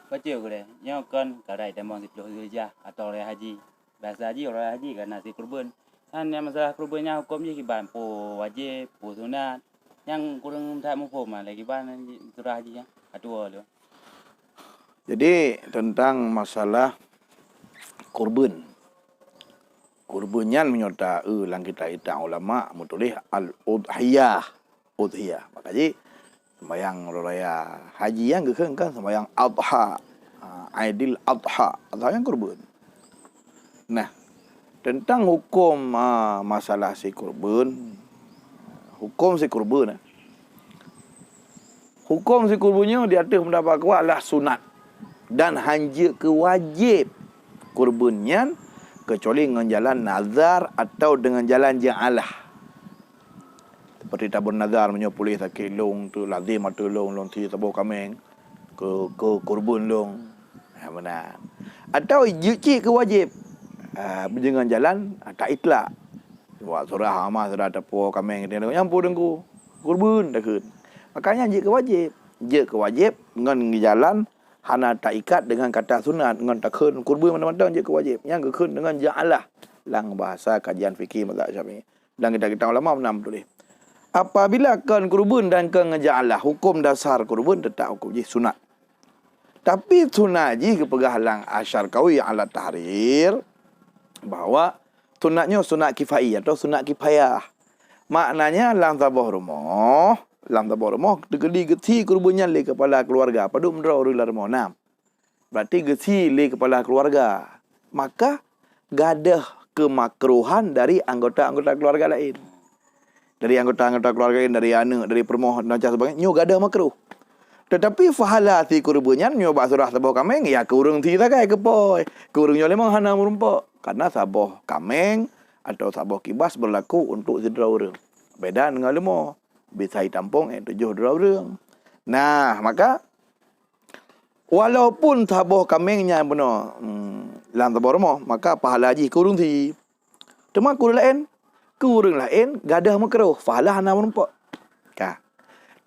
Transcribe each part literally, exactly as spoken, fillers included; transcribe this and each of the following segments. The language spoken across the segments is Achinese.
Bacut gurée, nyoe kon ka raya tamong siplôh Zulhijjah atau raya haji. Biasa jih raya haji ka na si kurban. Nyan nyang masalah kurban nyan huköm jih kiban, peue wajéb, peue sunat. Nyang kureueng that muphom lé kiban surah jih nyan. Atuwoe lôn. Jadi, teuntang masalah kurban. Kurban nyan meunyoe ta-, eu, lam kitab-kitab ulama meutuléh al-udhiyah. Udhiyah. Maka jih, sembahyang raya haji nyan geukheun kan sembahyang adha. Ha, Aidil Adha. Adha nyan kurban. Nah, teuntang huköm, ha, masalah si kurban. Huköm si kurban, eh. Huköm si kurban nyoe di ateueh peundapat kuat adalah sunat dan hanjeuet keu wajéb kurban nyan, keucuali ngon jalan nazar atau deungon jalan ja'alah. Seperti tabon nazar, meunyoe puléh sakét lôn, tu lazem ateueh lôn, lôn sie saboh kaméng keu, keu kurban lôn. Ha, meunan. Atau jeuet cit keu wajéb. Ha, deungon jalan, ha, ta-itlak. Wak surah, ha, ma surah tapuwoe kaméng, nyang peue Teungku? Kurban, takheun. Makanya jeuet keu wajéb. Jeuet keu wajéb ngon jalan hana taikat dengan kata sunat, ngon takheun kurban mantong-mantong jeuet keu wajéb. Nyang geukheun dengan ja'alah lam bahasa kajian fikih mazhab Syafi'i. Lam kitab-kitab ulama meunan meutuléh. Apabila kon kurban dan kon ngeja'alah, huköm dasar kurban teutap huköm jih sunat. Tapi sunat jih geupeugah lam Asy-Syarqawi ala Tahrir bahwa sunat nyoe sunat kifai atau sunat kifayah. Maknanya lam saboh rumoh, lam saboh rumoh teukeudi geusie kurban nyan lé keupala keuluwarga, padub meudroe ureuëng lam rumoh, nam. Berarti geusie lé keupala keuluwarga. Maka gadôh keumakruhan dari anggota-anggota keuluwarga laén. Dari anggota-anggota keuluwarga laén, dari aneuëk, dari peurumoh dan sebagainya, nyoe gadôh makruh. Tetapi pahala sie kurban nyan nyoe bak surah saboh kaméng, ya keu ureuëng sie sagai keu po, keu ureuëng nyoe lé memang hana meurumpok. Karena saboh kaméng atau saboh kibas berlaku untuk sidroe ureuëng. Beda deungon leumo, bisa jitampông ék tujoh droe ureuëng. Nah, maka walaupun saboh kaméng nyan bunoe, hmm, lam saboh rumoh, maka pahala jih keu ureuëng sie. Teuma keu ureuëng laén, keu ureuëng laén gadôh makruh, pahala hana meurumpok. Ka.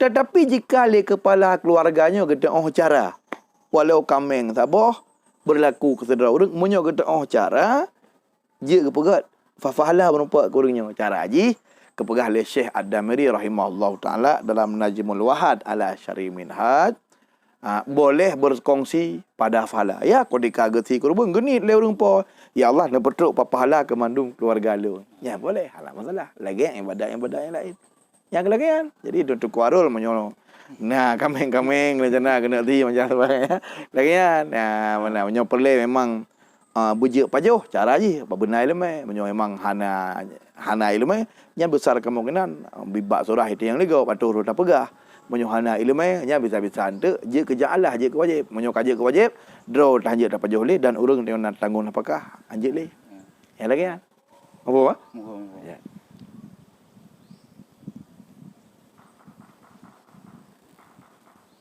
Tetapi jika lé keupala keuluwarga nyoe geuteuôh cara, walau kaméng saboh berlaku keu sidroe ureuëng, meunyoe geuteuôh cara, jeuet geupeugét, fa-, pahala meurumpok keu ureuëng nyoe. Cara jih, geupeugah lé Syekh Ad-Damiri rahimahullahu taala dalam Najmul Wahad ala Syarhi Minhaj, ha, boleh berkongsi pada pahala. Ya, ketika geusie kurban, geuniet lé ureuëng po, "Ya Allah, neupeutrok pa-, pahala keu mandum keuluwarga lôn." Nyan boleh, hana masalah. Lagée ibadat-ibadat nyang laén. Nyang lagée nyan. Jadi, dum Teungku Arul meunyoe na kaméng-kaméng rencana keuneuk sie macam tu, ya. Lagée nyan. Nah, meunan, meunyoe peureulée memang, ah, beujeuet pajoh, cara jih, beuna iéleumé. Meunyoe memang hana, hana iéleumé, nyan besar kemungkinan, ah, bibak surah itu nyang leugob, atau ureuëng tapeugah. Meunyoe hana iéleumé, nyan bisa-bisa eunteuk jeuet keu ja'alah, jeuet keu wajéb. Meunyoe ka jeuet keu wajéb, droe tan jeuet tapajoh lé dan ureuëng nyang na tanggong nafakah, hanjeuet lé. Nyang lagée nyan. Apa, Pak? Muka, muka. Ya.